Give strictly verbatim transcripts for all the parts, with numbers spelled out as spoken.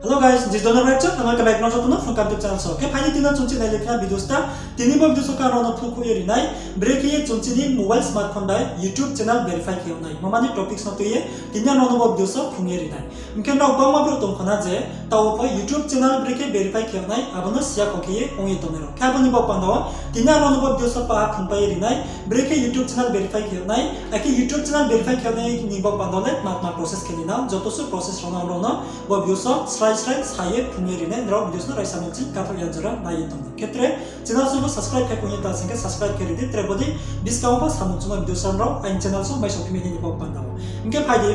Hello guys, this is Donor Raichak, nang khe baik no joto no phone kam channel so. Khe phai di tini chung chini nailai phi na video sta, tini bo video so khe ang nrao no phnuh khouh ye ri nai, brekhe ye chung chini mobile smartphone bai YouTube channel verify khe yag nai. Mama ni topics no tui ye tini ang nrao no bo video so phnuh ye ri nai. Hing khe nrao bangma brouh tong kho na je, taoh wo pho YouTube channel brekhe verify khe yag nai, abo no siya kho khe ye ong ye tongnai rao. Khe abo ni baoh panda wo tini ang nrao no bo video so paha phnuhpai ye ri nai, brekhe YouTube channel verify khe yag nai, akhe YouTube channel verify khe yag nai ni baoh panda wo le tma tma process khe ni nang, joto suh process rao no ang nrao no bo video so srai srai sa ye phnuh ye ri nai, nrao video so no raisa mung ching kathaoh ya jora nai ye tong di. Khe tre channel so bo subscribe khe kong ye ta sing khe subscribe khe ri di, tre bo di buskang wo pho samung chungma video so nrao aini channel so mai sophi mai nai ni baoh panda wo. Hing khe phai di,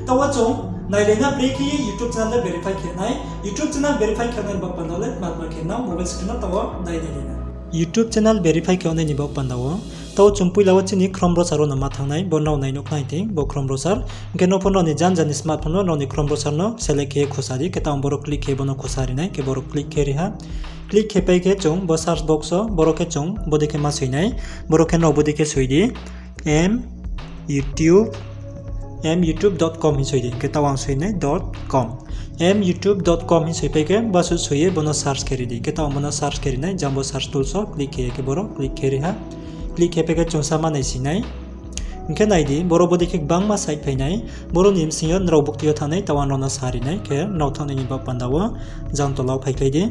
taoh wo chung nailai na brekhe ye YouTube channel le verify khe nai, YouTube channel verify khe nai ni baoh panda wo le tma tma khe nang mobile screen no taoh wo nai nailai na. YouTube channel verify khe nai ni baoh panda wo, taoh chung poila wo chini Chrome browser wo no ma thanng nai, bo nrao nai nuh khnai thing bo Chrome browser. Hing khe no pho nrao ni jan jan ni smartphone wo nrao ni Chrome browser no select khe ye khusa di, khe taoh ang boro click khe bo no khusa ri nai, khe boro click khe ri ha. Click khe pai khe chung bo search box wo boro khe chung bodei khe ma soi nai, boro khe nrao bodei khe soi di, m YouTube, m youtube dot com hing soi di, khe taoh ang soi nai dot com. M youtube dot com hing soi pai khe basuh soi ye bo no search khe ri di, khe taoh ang bo no search khe ri nai, jang bo search tools wo click khe ye khe boro click khe ri ha. Click khe pai khe chung sa ma naising nai. Hing khe nai di, boro bodei khe gbangma site phai nai, boro ni bsing yo nrao bukti yo thanng nai, taoh ang nrao no sa ri nai, khe nrao thanng nai ni baoh panda wo jang tola wo phaikhlai di.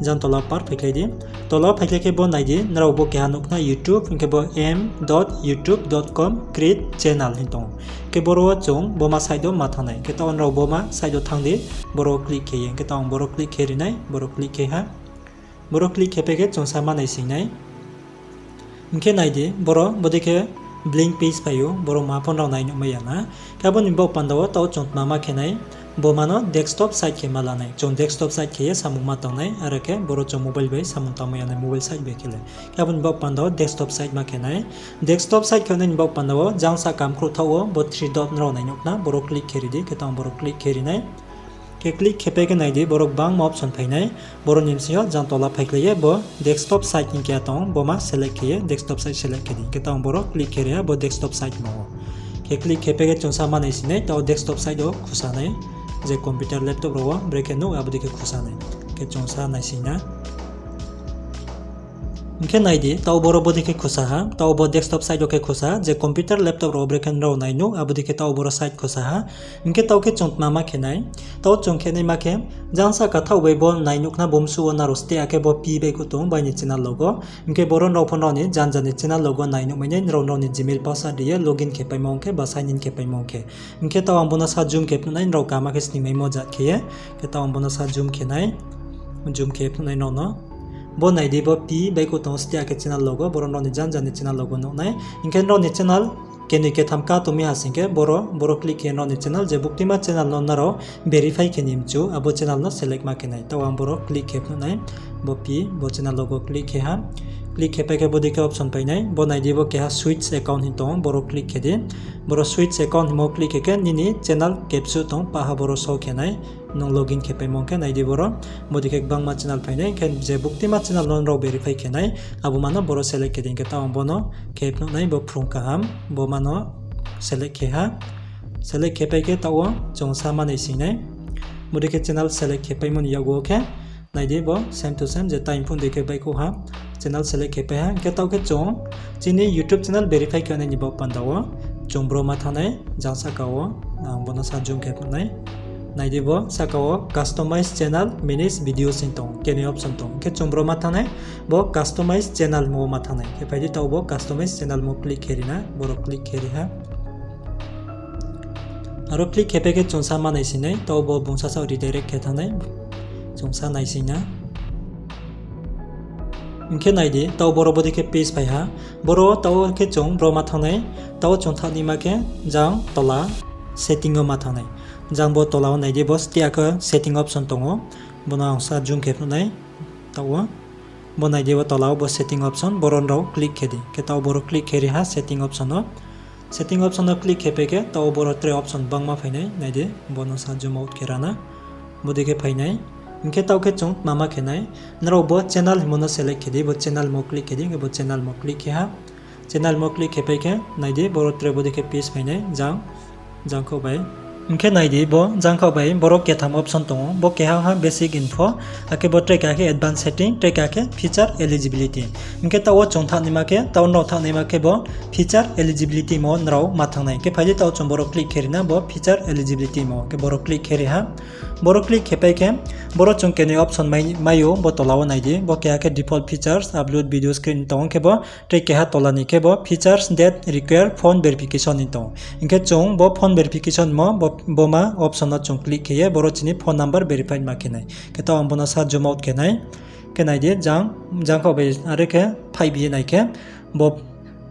Jang tola wo par phaikhlai di. Tola wo phaikhlai khe bo nai di, nrao bo keha nuh khna YouTube, hing khe bo m dot youtube dot com create channel hing tong ou. Khe boro wo chung bo ma site wo ma thanng nai. Khe taoh nrao bo ma site wo thanng di, boro click khe ye. Khe taoh ang boro click khe ri nai, boro click khe ha. Boro click khe pai khe chung sa ma naising nai. Hing khe nai di, boro bodei khe blank page phai ou, boro ma pho nrao nai nuh mai ya na. Khe abo ni baoh panda wo taoh chung tma ma khe nai, bo ma no desktop site khe ma la nai. Chung desktop site khe ye samung ma tang nai, are khe boro chung mobile bai samung tangmai ya nai, mobile site bai khe le. Khe abo ni baoh panda wo desktop site ma khe nai. Desktop site khe nai ni baoh panda wo jang sahka mkhrouh thaoh wo bo three dot nrao nai nuh khna, boro click khe ri di, khe taoh ang boro click khe ri nai. Khe click khe pai khe nai di, boro gbangma option phai nai. Boro ni bsing yo jang tola phaikhlai ye bo desktop site hing khe tong ou, bo ma select khe ye desktop site select khe di. Khe taoh ang boro click khe ri ha bo desktop site mo wo. Khe click khe pai khe chung sa ma naising nai, taoh desktop site wo khusa nai. Je computer, laptop rao wo brekhe nuh, abo dei khe khusa nai. Khe chung sa naising na. Hing khe nai di, taoh boro bodei khe khusa ha, taoh bo desktop site wo khe khusa, je computer, laptop rao wo brekhe nrao nai nuh, abo dei khe taoh boro site khusa ha. Hing khe taoh khe chung tma ma khe nai, taoh chung khe naima khe, jang sahka thaoh bai bo nai nuh khna bo bsuh wo nrao steh akhe bo pi baihkhouh tong ou bo aini channel logo. Hing khe boro nrao pho nrao ni jan jan ni channel logo nai nuh mai nai, nrao nrao ni Gmail password ri ye login khe paimo ong khe ba sign in khe paimo ong khe. Hing khe taoh ang bo no sa zoom khe phnuh nai, nrao kaham khe sningmaimo jat khe ye. Khe taoh ang bo no sa zoom khe nai, zoom khe phnuh nai nrao no. Bo nai di, bo pi baihkhouh tong ou steh akhe channel logo, boro nrao ni jan jan ni channel logo nuh nai. Hing khe nrao ni channel kenoi ketham ka tong mi ha sing khe boro, boro click khe nrao ni channel, je buktima channel no nrao verify khe ni mchu, abo channel no select ma khe nai. Taoh ang boro click khe phnuh nai, bo pi, bo channel logo click khe ha. Click khe pai khe bodei khe option phai nai, bo nai di, bo keha switch account hing tong ou, boro click khe di. Boro switch account hingmo click khe khe nini channel kebsuh tong, paha boro show khe nai. Nung login khe paimo ong khe nai di boro, bodei khe gbangma channel phai nai, hing khe je buktima channel no nrao verify khe nai, abo ma no boro select khe di, hing khe taoh ang bo no khe phnuh nai, bo phrung kaham, bo ma no select khe ha. Select khe pai khe taoh wo chung sa ma naising nai. Bodei khe channel select khe paimo ni yakgu wo khe nai di, bo same to same je time phone dei khe baihkhouh ha. Channel select khe pai ha, hing khe taoh khe chung chini YouTube channel verify khe nai ni baoh panda wo chung boro ma thanng nai, jang sahka wo, ang bo no sa zoom khe phnuh nai. Nai di, bo sahka wo customize channel, manage videos hing tong, kenoi option tong. Hing khe chung boro ma thanng nai, bo customize channel mo wo ma thanng nai. Khe phai di, taoh bo customize channel mo click khe ri na, boro click khe ri ha. Aro click khe pai khe chung sa ma naising nai, taoh bo bung sasaoh redirect khe thanng nai, chung sa naising na. Hing khe nai di, taoh boro bodei khe page phai ha, boro taoh khe chung boro ma thanng nai, taoh chung thanng naima khe jang tola setting wo ma thanng nai. Jang bo tola wo nai di, bo steh akhe setting option tong ou, bo no ang sa zoom khe phnuh nai, taoh wo. Bo nai di, bo tola wo bo setting option, boro nrao click khe di. Khe taoh boro click khe ri ha setting option no. Setting option no click khe pai khe taoh boro tre option bangma phai nai, nai di, bo no sa zoom out khe ra na. Bodei khe phai nai. Hing khe taoh khe chung tma ma khe nai, nrao bo channel hingmo no select khe di, bo channel mo click khe di, hing khe bo channel mo click khe ha. Channel mo click khe pai khe nai di, boro tre bodei khe page phai nai, jang, jang khouh bai. Hing khe nai di, bo jangkhaoh bai boro ketham option tong ou, bo keha ha basic info, akhe bo tre keha khe advanced setting, tre keha khe feature eligibility. Hing khe taoh wo chung thanngnaima khe, taoh nrao thanngnaima khe bo feature eligibility mo nrao ma thanng nai. Hing khe phai di, taoh chung boro click khe ri na, bo feature eligibility mo, khe boro click khe ri ha. Boro click khe pai khe, boro chung kenoi option mai, mai ou, bo tola wo nai di, bo keha khe default features, upload video screen tong ou, khe bo tre keha tola ni khe bo features that require phone verification hing tong ou. Hing khe chung bo phone verification mo, bo, bo ma option no chung click khe ye, boro chini phone number verify ma khe nai. Khe taoh ang bo no sa zoom out khe nai. Khe nai di, jang, jangkhaoh bai are khe phaihbi ye nai khe, bo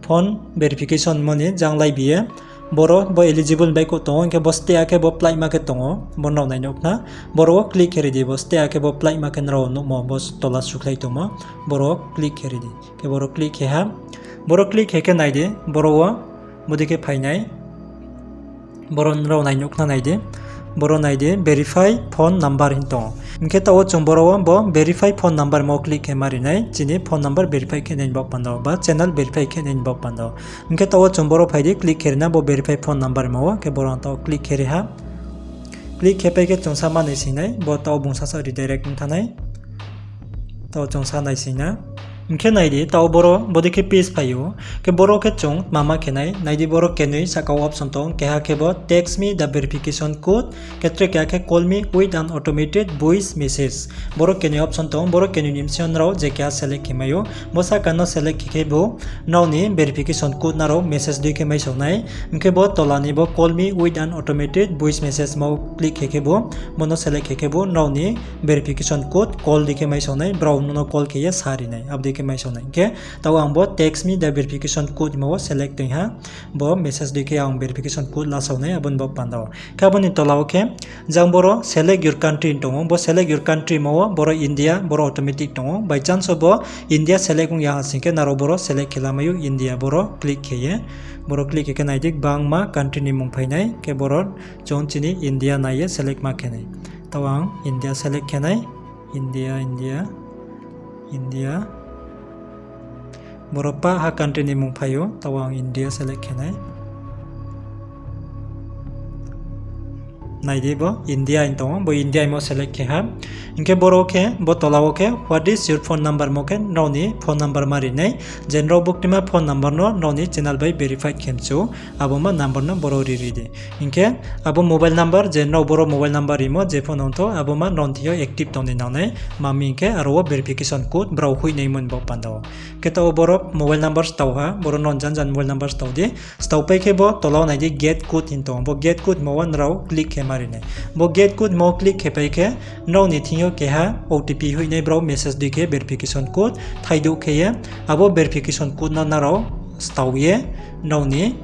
phone verification mo ni jang lai bi ye, boro bo eligible baihkhouh tong ou, hing khe bo stay akhe bo phlaihma khe tong ou, bo nrao nai nuh khna. Boro wo click khe ri di, bo stay akhe bo phlaihma khe nrao nuhmo, bo tola sukhlai tongmo, boro click khe ri di. Khe boro click khe ha. Boro click khe khe nai di, boro wo bodei khe phai nai. Boro nrao nai nuh khna nai di. Boro nai di, verify phone number hing tong ou. Hing khe taoh wo chung boro wo bo verify phone number mo click khe ma ri nai, chini phone number verify khe nai ni baoh panda wo, ba channel verify khe nai ni baoh panda wo. Hing khe taoh wo chung boro phai di, click khe ri na bo verify phone number mo wo, khe boro ang taoh click khe ri ha. Click khe pai khe chung sa ma nai sing nai, bo taoh bung sasa redirect ong thanng nai. Taoh chung sa nai sing na. Hing khe nai di, taoh boro bodei khe page phai ou. Khe boro khe chung tma ma khe nai, nai di boro kenoi sahka wo option tong, keha khe bo text me the verification code, khe tre keha khe call me with an automated voice message. Boro kenoi option tong, boro kenoi ni bsing yo nrao je keha select khe mai ou. Bo sahka no select khe khe bo nrao ni verification code nrao message dei khe mai sao nai. Hing khe bo tola ni bo call me with an automated voice message mo click khe khe bo, bo no select khe khe bo nrao ni verification code call dei khe mai sao nai, brao nung no call khe ye sa ri nai, abo dei khe mai sao nai. Hing khe taoh ang bo text me the verification code himo wo select toing ha, bo message dei khe ang verification code la sao nai abo ni baoh panda wo. Khe abo ni tola wo khe jang boro select your country tong ou, bo select your country mo wo boro India, boro automatic tong ou. By chance wo bo India select ong ya ha sing khe nrao boro select khe la mai ou India, boro click khe ye. Boro click khe khe nai di, gbangma country ni mung phai nai, khe boro chung chini India nai ye select ma khe nai. Taoh ang India select khe nai, India, India, India. Boro pah ha country ni mung phai ou, taoh ang India select khe nai. Nai di bo India hing tong ou, bo India himo select khe ha. Hing khe boro khe, bo tola wo khe, what is your phone number mo khe, nrao ni phone number ma ri nai. Je nrao buktima phone number no nrao ni channel bai verify khe mchu, abo ma number no boro ri ri di. Hing khe abo mobile number, je nrao boro mobile number rimo, je phone ong tho, abo ma nrao ni thing yo active tong ni nang nai. Tma hing khe aro wo verification code brao hoih naimo ni baoh panda wo. Khe taoh wo boro mobile number stao ha, boro nrao jan jan mobile number stao di. Stao pai khe bo tola wo nai di get code hing tong ou. Bo get code himo wo nrao click khe ma ri nai. Bo get code himo wo click khe pai khe nrao ni thing yo keha O T P hoih nai brao message dei khe verification code thaidouh khe ye. Abo verification code no nrao stao ye nrao ni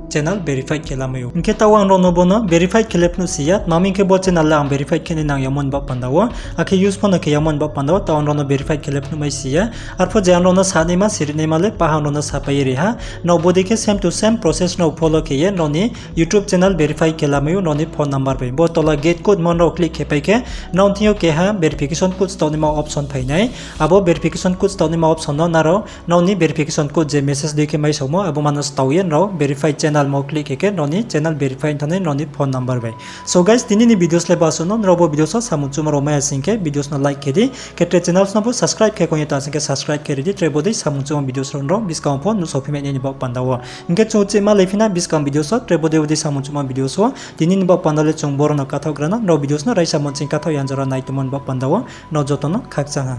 channel verified khe lamai ou. Hing khe taoh ang nrao no bo no verified khe le phnuh si ya, tma hing khe bo channel le ang verified khe nai nang yamo ni baoh panda wo, akhe use pho no khe yamo ni baoh panda wo, taoh ang nrao no verified khe le phnuh mai si ya. Arphuh je ang nrao no sanaima, sirinaima le pah ang nrao no sapai ye ri ha. Nrao bodei khe same to same process no follow khe ye nrao ni YouTube channel verify khe lamai ou, nrao ni phone number bai. Bo tola get code himo nrao click khe pai khe, nrao ni thing yo keha verification code staoh naima option phai nai. Abo verification code staoh naima option no nrao nrao ni verification code je message dei khe mai saomo, abo ma no stao ye nrao verified channel mo click khe khe nrao ni channel verify ong thanng nai nrao ni phone number bai. So guys, tini ni videos le basuh no, nrao bo videos wo samung chuma rao mai ya sing khe videos no like khe di, khe tre channels no pho subscribe khe kong ye ta sing khe subscribe khe ri di, tre bodei samung chuma videos rao nrao buskang pho nuhsao phi mai nai ni baoh panda wo. Hing khe chung chima lai phi na buskang videos wo, tre bodei bodei samung chuma videos wo, tini ni baoh panda le chung boro no kathaoh gra na, nrao videos no raisa monsing kathaoh ya jora nai tongmo ni baoh panda wo, nrao joto no khakchang ha.